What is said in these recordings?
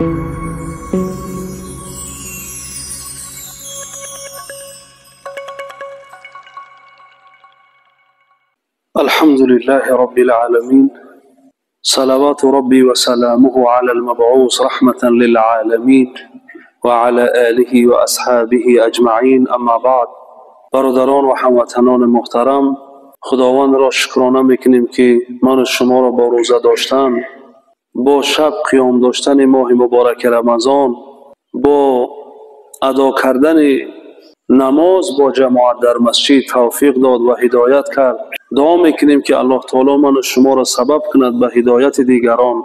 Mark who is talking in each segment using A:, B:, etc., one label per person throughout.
A: الحمد لله رب العالمين، صلوات ربي وسلامه على المبعوث رحمة للعالمين وعلى آله وأصحابه أجمعين، اما بعد. برادران و هموطنان محترم، خداوند را شکرانه میکنیم که من و شما را با روزه داشتن، با شب قیام داشتن ماه مبارک رمضان، با ادا کردن نماز با جماعت در مسجد توفیق داد و هدایت کرد. دعا میکنیم که الله تعالی من و شما را سبب کند به هدایت دیگران.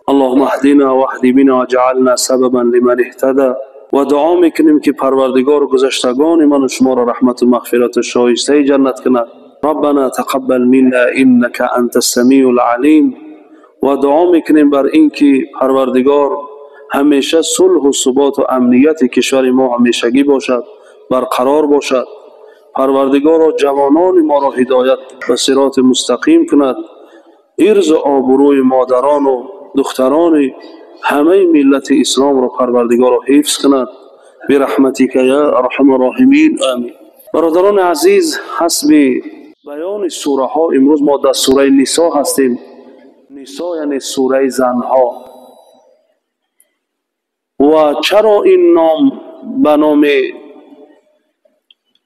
A: اللهم اهدنا واهد بنا وجعلنا سببا لمن اهتدى. و دعا میکنیم که پروردگار گذشتگان من و شما را رحمت و مغفرت و شایسته جنت کند. ربنا تقبل منا انك انت السمیع العلیم. و دعا میکنیم بر اینکه پروردگار همیشه صلح و ثبات و امنیت کشور ما همیشگی باشد، برقرار باشد. پروردگار جوانان ما را هدایت به صراط مستقیم کند. ارز و آبروی مادران و دختران همه ملت اسلام را پروردگار را حفظ کند. برحمتک یا ارحم الراحمین، آمین. برادران عزیز، حسب بیان سوره ها امروز ما در سوره نساء هستیم. نساء یعنی سوره زنها. و چرا این نام به نام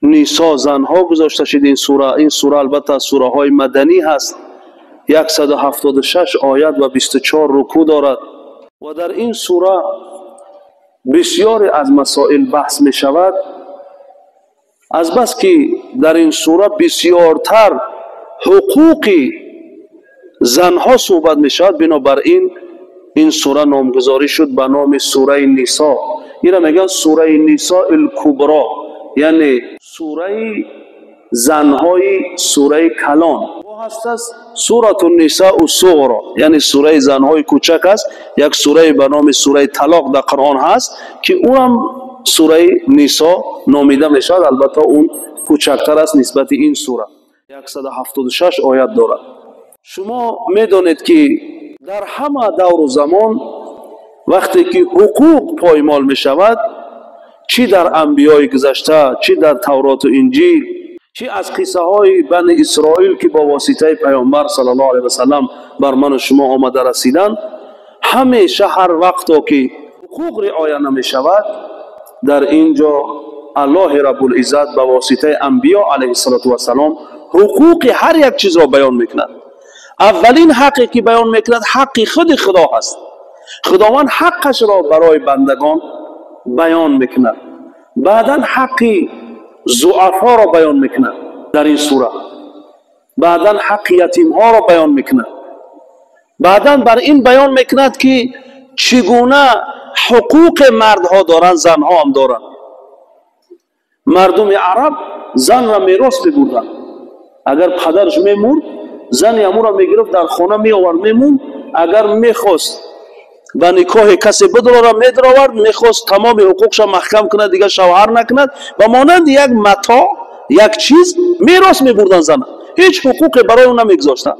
A: نساء زنها گذاشته شد این سوره؟ این سوره البته از سوره های مدنی هست. 176 آیت و 24 رکوع دارد و در این سوره بسیاری از مسائل بحث می شود. از بس که در این سوره بسیارتر حقوق زنها صحبت می شود، بنابراین این سوره نامگذاری شد به نام سوره نساء. این را میگن سوره نساء الکبرا، یعنی سوره زنهای سوره کلان هست. است سوره النساء الصغرا، یعنی سوره زنهای کوچک است. یک سوره به نام سوره طلاق در قرآن هست که اونم سوره نساء نامیده میشود. البته اون کوچکتر است نسبت این سوره. 176 آیت دارد. شما میدانید که در همه دور و زمان وقتی که حقوق پایمال میشود، چی در انبیای گذشته، چی در تورات و انجیل، چی از قصه های بنی اسرائیل که با واسطه پیامبر صلی الله علیه و سلم بر من و شما آمده رسیدن، همیشه هر وقت که حقوق رعایت نمی شود، در اینجا الله رب العزت با واسطه انبیا علیه السلام حقوق هر یک چیز را بیان میکند. اولین حقی که بیان میکند حق خود خدا هست. خداوند حقش را برای بندگان بیان میکند. بعدا حق ضعفا را بیان میکند در این سوره. بعدا حق یتیم ها را بیان میکند. بعدا بر این بیان میکند که چگونه حقوق مردها دارند، زنها هم دارند. مردم عرب زن را میراث میبردند. اگر پدرش میمرد، زن امو را میگرفت در خانه میآورد میموند. اگر میخواست به نکاح کسی بدراره میدراورد، میخواست تمام حقوقش محکم کند، دیگه شوهر نکند، و مانند یک متاع، یک چیز میراث میبردن زن. هیچ حقوقی برای اون نمیگذاشتن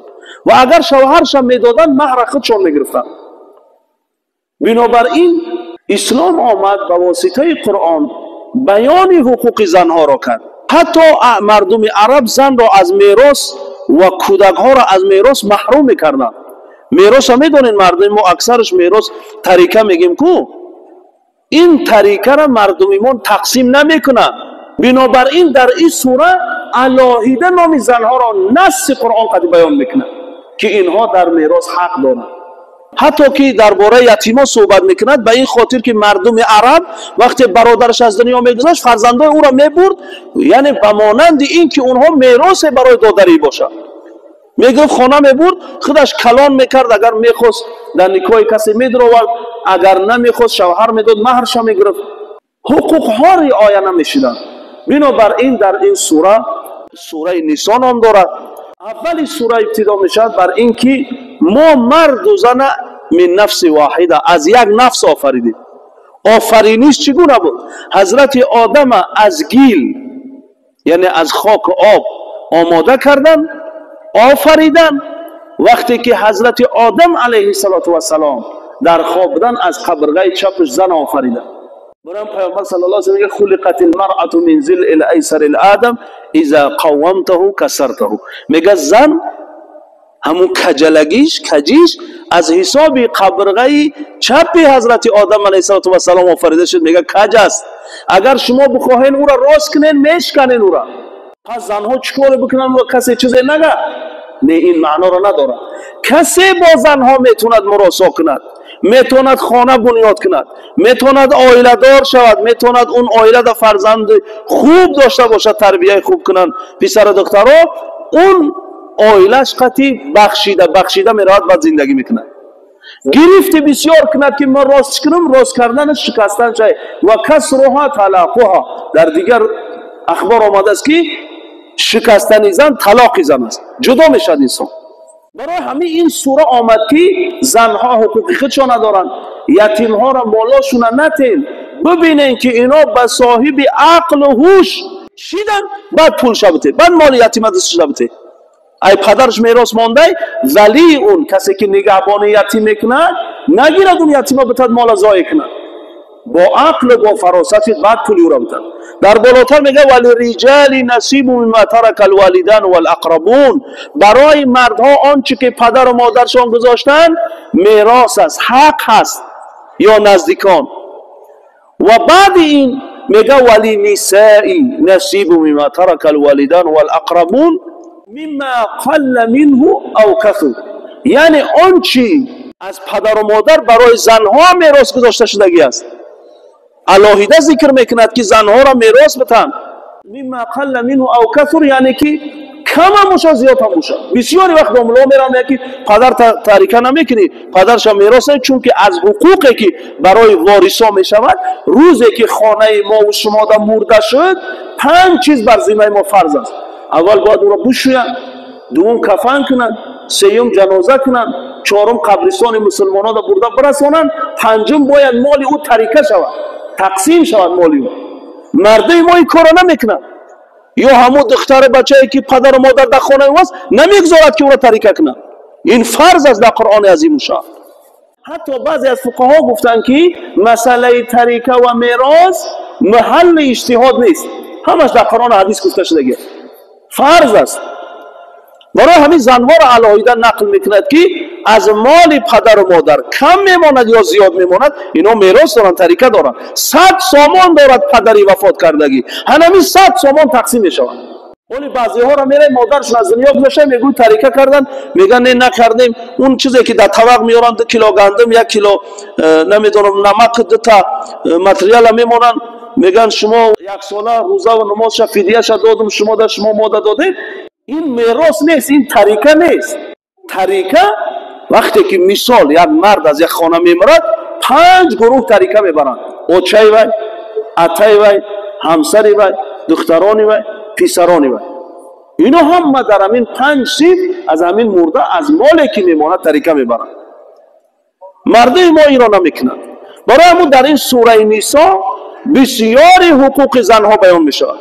A: و اگر شوهرش هم میدادن مهر خودشون میگرفتن. بنابراین اسلام آمد به واسطه قرآن بیان حقوق زنها را کرد. حتی مردم عرب زن را از میراث و کودکها را از میراث محروم میکردند. میراث هم میدونین مردم ما اکثرش میراث تریکه میگیم کو، این تریکه را مردمیمون تقسیم نمیکنن. بنابراین در این سوره علاهیده نام زنها را نص قرآن قد بیان میکنه که اینها در میراث حق دارند. حتی که درباره یتیما صحبت میکند، به این خاطر که مردم عرب وقتی برادرش از دنیا میگذشت فرزندای او را میبرد، یعنی به مانند این که اونها میراث برای دادری باشد. میگفت خانه میبرد، خودش کلان میکرد، اگر میخواست در نکاح کسی میدراورد، اگر نمیخواست شوهر میداد مهرش میگرفت. حقوق ها رعایت نمیشدند. بنابراین در این سوره، سوره نساء نام دارد. اول سوره ابتدا میشود بر اینکه ما مرد و زن من نفس واحده، از یک نفس آفریدیم. آفرینش چگونه بود؟ حضرت آدم از گیل، یعنی از خاک و آب آماده کردن، آفریدن. وقتی که حضرت آدم علیه السلام дар хоб будан аз қабрғаи чапаш зан офарида. Барам Пайғамбар саллаллоҳу алайҳи васаллам мегӯяд: خلقت المرأة من ضلع الأيسر آدم إذا قومته كسرته. Мегӯяд, зан ҳамун каҷалагиш, каҷиш аз ҳисоби қабрғаи чапи ҳазрати Одам алайҳиссалоту вассалом офарида шуд. Мегӯяд, каҷ аст, агар шумо бихоҳед ӯра рост кунед, мешканед ӯра. Пас занҳо чӣ коре бикунанд ва касе чизе нага? Не, ин маъноро надорад. Касе бо занҳо метавонад муросо кунад, метавонад хона бунёд кунад, метавонад оиладор шавад, метавонад он оилада фарзанди хуб дошта бошад, тарбияи хуб кунанд писару духтаро, он оилаш қати бахшида бахшида меравад ва зиндагӣ мекунад. Гирифти бисёр кунад, ки ман рост кунам, рост карданаш шикастан шай ва касруҳа талақуҳа. Дар дигар ахбор омадааст, ки шикастани зан талоқи зан аст, ҷудо мешавад инсон. Барои ҳамин ин сура омад, ки занҳо ҳуқуқи худшон надоранд, ятимҳоро молошуна натен, бибинен, ки ино ба соҳиби ақлу ҳуш шидан, баъд пулша бите, баъд моли ятима дастшуда бите. Ай падараш мерос мондай, валии он касе, ки нигаҳбони ятим мекунад, нагирад он ятима битад, мола зоя кунад. Бо ақлу бо фаросати баъд пули ӯро битад. Дар болотар мега: وللرجال نصيب مما ترك الوالدان والأقربون. Барои мардҳо он чӣ ки падару модаршон гузоштанд, мерос аст, ҳақ ҳаст ё наздикон. Ва баъди ин мега: وللنساء نصيب مما ترك الوالدان والأقربون مما قل منه أو كثر. Яъне он чӣ аз падару модар барои занҳо мерос гузошта шудагӣ аст, алоҳида зикр мекунад, ки занҳоро мерос битанд. مما قل منه أو كثر, яъне ки камам бошад, зиёдам бошад. Бисёри вақт домулло мераванд, мегӯяд, ки падар тарика намекунӣ, падарша мерос, чунки аз ҳуқуқе, ки барои ворисо мешавад, рӯзе ки хонаи мову шумода мурда шуд, панҷ чиз бар зиммаи мо фарз аст: аввал бояд ӯро бушӯянд, дуввум кафан кунанд, сеюм ҷаноза кунанд, чорум қабристони мусулмононро бурда бирасонанд, панҷум бояд моли ӯ тарика шавад, тақсим шавад моли ӯ. Мардуми мо ин корро намекунад ё ҳамун духтари бачае, ки падару модар дар хонаи ӯ аст, намегузорад, ки ӯро тарика кунад. Ин фарз аст дар Қуръони азимушшаън. Ҳатто баъзе аз фуқаҳо гуфтанд, ки масъалаи тарика ва мерос маҳалли иҷтиҳод нест, ҳамаш дар Қуръону ҳадис гуфта шудагӣ, фарз аст. Барои ҳамин занҳоро алоҳида нақл мекунад, ки аз моли падару модар кам мемонад ё зиёд мемонад, ино мерос доранд, тарика доранд. 100 сомон дорад падари вафот кардагӣ, ҳанами 100 сомон тақсим мешавад. Оли баъзеҳоро мерай, модаршон аз дунё гузашта, мегӯй тарика кардан, мегӯян не, накардем. Он чизе, ки дар тавақ меоранд, 2 кило гандум, 1 кило намедонам намак, дута материала мемонанд, мегӯянд шумо яксола рӯзаву намозша, фидияша додум шумо да, шумо мода додем. Ин мерос нест, ин тарика нест. Тарика вақте ки мисол як мард аз як хона мемирад, панҷ гурӯҳ тарика мебаранд: очаи вай, атаи вай, ҳамсари вай, духтарони вай, писарони вай. Ино ҳама дар ҳамин панҷ синф аз ҳамин мурда, аз моле, ки мемонад, тарика мебаранд. Мардуми мо инро намекунад. Барои ҳамун дар ин сураи Нисо бисёри ҳуқуқи занҳо баён мешавад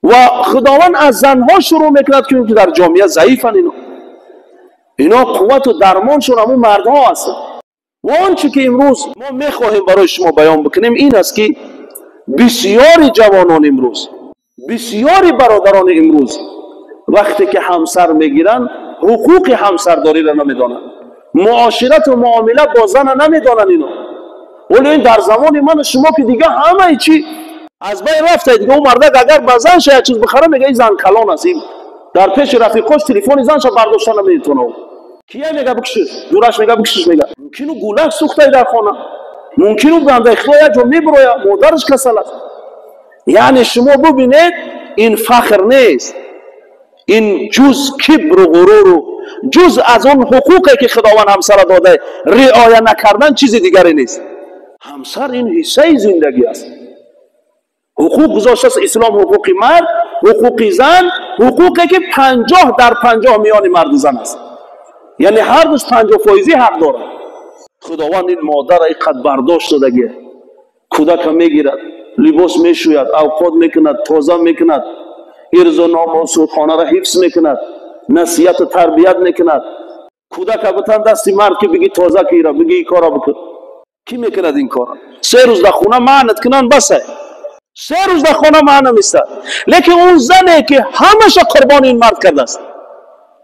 A: ва Худованд аз занҳо шурӯъ мекунад, ки дар ҷомеа заифанд ино қуввату дармоншон ҳамун мардҳо ҳастанд. Ва он чӣ ки имрӯз мо мехоҳем барои шумо баён бикунем, ин аст, ки бисёри ҷавонон имрӯз, бисёри бародарони имрӯз вақте ки ҳамсар мегиранд, ҳуқуқи ҳамсардориро намедонанд, муоширату муомила бо зана намедонанд ино. Оле ин дар замони ману шумо, ки дига ҳамаи чӣ аз байн рафта, дига ӯ мардак агар ба занша як чиз бихара, мега ин зан калон аст. Ин дар пеши рафиқош телефони занша бардошта наметавона. Кия мега бикшиш, дураш мега бикшиш. Мега, мумкин ӯ гулак сӯхтай дар хона, мумкин ӯ бандаи Худо як ҷо мебироя, модараш касал аст. Яъне шумо бубинед, ин фахр нест, ин ҷуз кибру ғуруру ҷуз аз он ҳуқуқе, ки Худованд ҳамсара дода, риоя накардан, чизи дигаре нест. Ҳамсар ин ҳиссаи зиндагӣ аст. Ҳуқуқ гузоштааст ислом: ҳуқуқи мард, ҳуқуқи зан, ҳуқуқе, ки 50 дар 50 миёни марду зан аст, яъне ҳар душ 50 фоизӣ ҳақ дорад. Худованд ин модарра ин қад бардошт додагӣ: кӯдака мегирад, либос мешӯяд, авқот мекунад, тоза мекунад, ирзу номусу хонаро ҳифз мекунад, насиҳату тарбият мекунад. Кӯдака битан дасти мард ки биги тоза кира, биги ин кора бикун. Кӣ мекунад ин кора? 3 рӯз дар хона маънат кунанд, басай. 3 рӯз дар хона маъна мистад. Лекин он зане ки ҳамаша қурбони ин мард кардааст,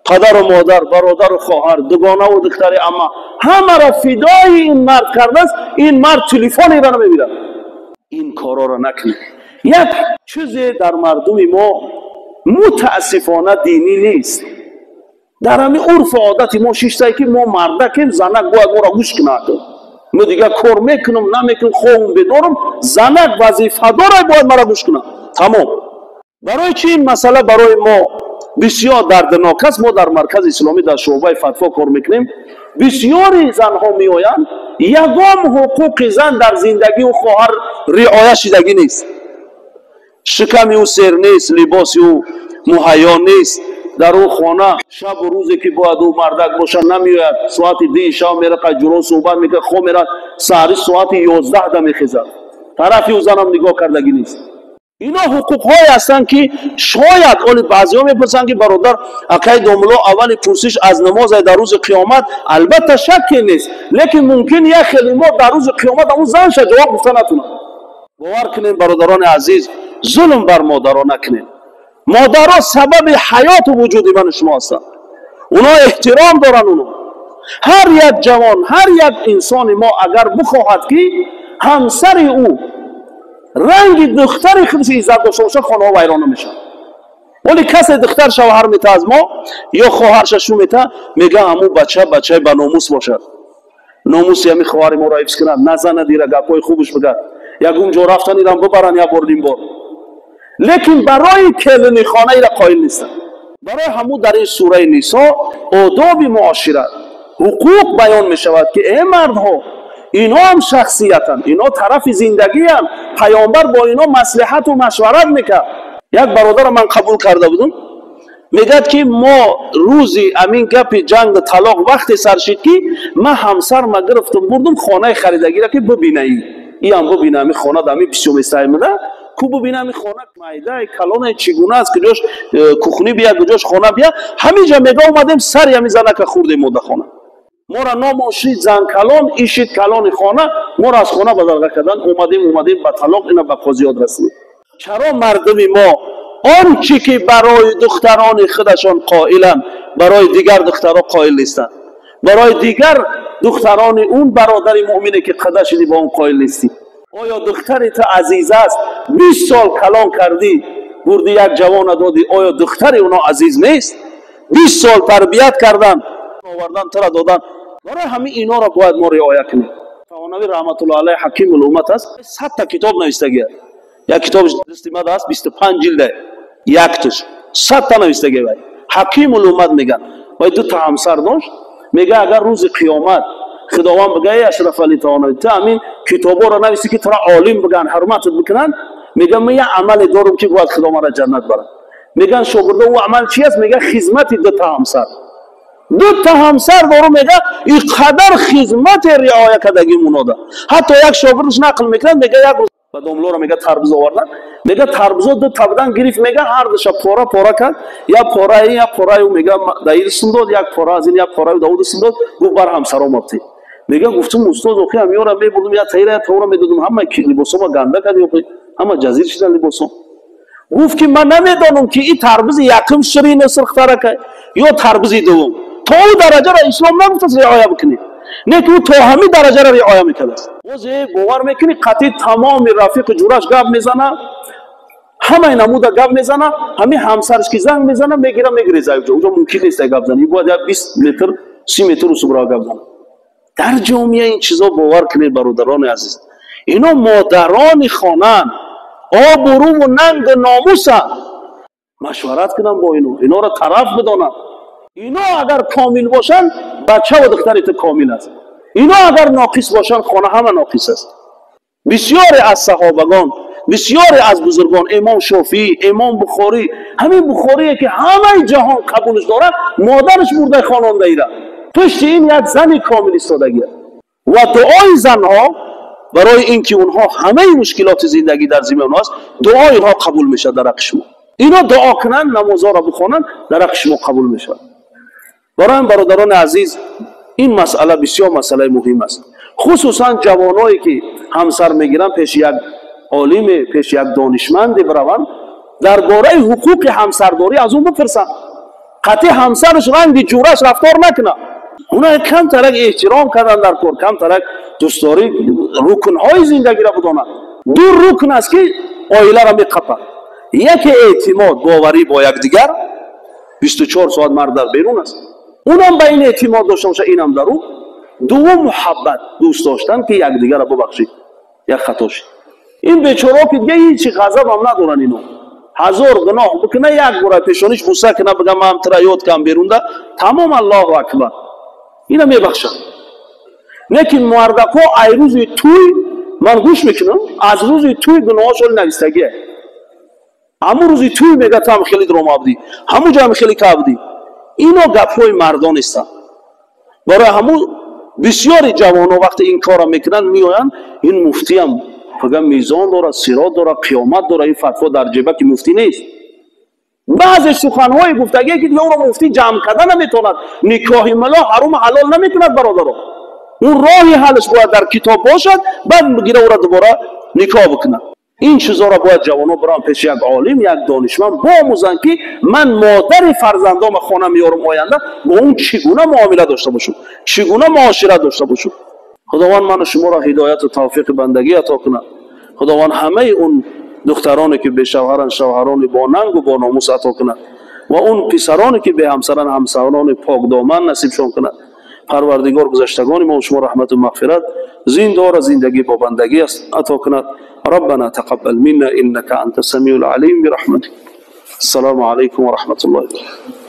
A: падару модар, бародару хоҳар, дугонаву духтари амма, ҳамаро фидои ин мард кардааст, ин мард телефонеро намебинад. Ин корҳоро накунед. Як чизе дар мардуми мо мутаассифона динӣ нест. Дар ҳамин урфу одати мо шиштае ки мо мардакем, занак бояд моро гӯш кунад. Мо дигар кор мекунам, намекунам, хоҳум бедорам, занак вазифадорай бояд маро гӯш кунад. Тамом. Барои чи ин масъала барои мо бисёр дарднок аст? Мо дар маркази исломӣ дар шӯъбаи фатво кор мекунем. Бисёри занҳо меоянд, ягон ҳуқуқи зан дар зиндагии ӯ хоҳар риоя шидагӣ нест. Шиками ӯ сер нест, либоси ӯ муҳайё нест. Дар ӯ хона шабу рӯзе ки бояд ӯ мардак бошад намеояд. Соати 2 шаб мерақад, ҷуро суҳбат мекунад, хоб мерад, саҳари соати 11 да мехезад. Тарафи ӯ занам нигоҳ кардагӣ нест. Ино ҳуқуқҳое ҳастанд ки шояд оли баъзеҳо мепурсанд ки бародар акай домулло аввали пурсиш аз намозе дар рӯзи қиёмат, албатта шакке нест, лекин мумкин як хеле мо дар рӯзи қиёмат он занша ҷавоб гуфта натунад. Бовар кунем бародарони азиз, зулм бар модаро накунем. Модаро сабаби ҳаёту вуҷуди ману шумо ҳастанд. Уно эҳтиром доранд. Уно ҳар як ҷавон, ҳар як инсони мо агар бихоҳад ки ҳамсари ӯ ранги духтари худаш иззат дошта бошад, хонаҳо вайрон намешавад. Вале касе духтар шавҳар мета аз мо ё хоҳарша шу мета, мега ҳамун бача бачаи ба номус бошад, номуси ҳамин хоҳари моро ҳифз кунад, назанад ира, гапҳои хубаш бигад, ягон ҷо рафтан ирам бибаранд як бор ним бор. Лекин барои келини хона ира қоил нестанд. Барои ҳамун дар ин сураи Нисо одоби муошират, ҳуқуқ баён мешавад ки э мардҳо, ино ҳам шахсиятанд, ино тарафи зиндагианд. Паёмбар бо ино маслиҳату машварат мекард. Як бародарро ман қабул карда будам, мегӯяд ки мо рӯзи амин гапи ҷангу талоқ вақте сар шид ки ман ҳамсарма гирифтам бурдум хонаи харидагиро ки бибинаӣ, иам бибина ами хона дами бисёр местаимада ку бибина ами хона майдаи калонаи чӣ гуна аст, куҷош кухни бия, куҷош хона бия. Ҳаминҷа мега омадем сари ами занака хурдем мо да хона. Моро ном ошид занкалон, ишид калони хона, моро аз хона бадалға кардан. Омадем ба талоқ, ина ба қозиёт расидем. Чаро мардуми мо он чӣ ки барои духтарони худашон қоиланд, барои дигар духтаро қоил нестанд? Барои дигар духтарони он бародари муъмине ки қада шидӣ ба он қоил нестӣ? Оё духтари ту азиз аст? 20 сол калон кардӣ, бурди як ҷавона додӣ, оё духтари оно азиз нест? 20 сол тарбият кардан, овардан, тура додан. Барои ҳамин иноро бояд мо риоя кунем. Тавонави раҳматуллоҳи алайҳ ҳакимул уммат аст, 100 та китоб навиштагиаст. Як китобаш дасти мад аст, 25 ҷилда, якташ 100 та навиштагия. Вай ҳакимул уммат меган. Вай 2 та ҳамсар дошт. Мега агар рӯзи қиёмат Худованд бигӯяд эй Ашраф Али Тавонави, ту ҳамин китобҳоро нависӣ ки тура олим бигӯянд, ҳурматат бикунанд, мега ман як амале дорам ки бояд Худо маро ҷаннат барад. Меган шогирдо ӯ амал чи аст? Мега хизмати 2 та ҳамсар. 2 та ҳамсар дорум, мега ин қадар хизмате риоя кардагӣ мунода. Ҳатто як шогирдаш нақл мекунад, мега як рӯз ба домлоро мега тарбуз овардан, мега тарбузо 2 та будан гирифт, мега ҳар душа пора пора кард, як пораи ин, як пораи ӯ, мега да ин сум дод, як пора аз ин, як пораи да ӯ сум дод, гуфт бар ҳамсаром обтӣ. Мега гуфтум устоз, охи ҳамёра мебурдум, як таира, як таора медодум, ҳама либосома ганда кард, охи ҳама ҷазир шидан либосом. Гуфт ки ман намедонам ки ин тарбузи якум ширину сирхтарака ё тарбузи дуввум. То ӯ дараҷаро ислом нагуфтааст риоя бикунед, не ки ӯ то ҳамин дараҷаро риоя мекардааст. Бозе бовар мекунӣ қатъи тамоми рафиқи ҷураш гап мезана, ҳамаи намуда гап мезана, ҳамин ҳамсараш ки занг мезана, мегира мегиреза уҷо. Уҷо мумкин нест гап зана, ин бояд як 20 метр 30 метр усубра гап зана. Дар ҷомеа ин чизо бовар кунед бародарони азиз, ино модарони хонаанд, обрӯву нангу номусанд. Машварат кунанд бо ино, иноро тараф бидонанд. Ино агар комил бошанд, бача ва духтари ту комил аст. Ино агар ноқис бошанд, хона ҳама ноқис аст. Бисёре аз саҳобагон, бисёре аз бузургон, имом Шофиӣ, имом Бухорӣ, ҳамин Бухорие ки ҳамаи ҷаҳон қабулш дорад, модараш мурдаи хонондаира. Пушти ин як зани комил истодагиаст. Ва дуои занҳо барои ин ки онҳо ҳамаи мушкилоти зиндагӣ дар зиммаи онҳост, дуои инҳо қабул мешавад дар ҳаққи шумо. Ино дуо кунанд, намозҳоро бихонанд, дар ҳаққи шумо қабул мешавад. Барои бародарони азиз, ин масъала бисёр масъалаи муҳим аст, хусусан ҷавоное ки ҳамсар мегиранд, пеши як олиме, пеши як донишманде бираванд, дар бораи ҳуқуқи ҳамсардорӣ аз ӯ бипурсанд. Қатъи ҳамсараш ранги ҷураш рафтор накунад. Уна камтарак эҳтиром кардан дар кор, камтарак дӯстдорӣ, рукнҳои зиндагиро бидонад. Ду рукн аст, ки оиларо меқапад. Яке эътимод, боварӣ бо якдигар. 24 соат мард дар берун аст, унам ба ин эътимод дошта боша, инам дар ӯ. Дуввум муҳаббат, дӯст доштан, ки якдигарро бубахшид, як хато шид. Ин бечорао ки дига ҳичи ғазабам надоранд, ино ҳазор гуноҳ бикуна, як бора пешониш буса кина, бига: «Ман тира ёд кам берунда», тамом, Аллоҳу акбар, ина мебахшад. Лекин мардакҳо ай рӯзи тӯй, ман гӯш мекунам, аз рӯзи тӯй гуноҳошон навистагие. Ҳамун рӯзи тӯй мега: «Ту ҳам хеле дрома будӣ, ҳамун ҷо ҳам хеле ка будӣ». Ино гапҳои мардон нестанд. Барои ҳамун бисёри ҷавонҳо вақте ин корро мекунанд, меоянд: «Ин муфтиам фага мезон дорад, сирот дорад, қиёмат дорад, ин фатво дар ҷебаки муфтӣ нест». Баъзе суханҳои гуфтагие, ки дига ӯро муфтӣ ҷамъ карда наметавонад. Никоҳи мало ҳаруму ҳалол намекунад, бародаро. Он роҳи ҳаллаш бояд дар китоб бошад, баъд бигира, ӯро дубора никоҳ бикунад. Ин чизоро бояд ҷавонҳо биран пеши як олим, як донишманд, биомӯзанд, ки ман модари фарзандома хона меёрам, оянда бо он чӣ гуна муомила дошта бошам, чӣ гуна муошират дошта бошам. Худованд ману шуморо ҳидояту тавфиқи бандагӣ ато кунад. Худованд ҳамаи он духтароне ки бешавҳаранд, шавҳарони бо нангу бо номус ато кунад ва он писароне ки беҳамсаранд, ҳамсарони покдоман насибшон кунад. Парвардигор гузаштагони мо шумо раҳмату мағфират, зиндора зиндагӣ бо бандагӣ ато кунад. ربنا تقبل منا إنك أنت السميع العليم برحمتك. السلام عليكم ورحمة الله وبركاته.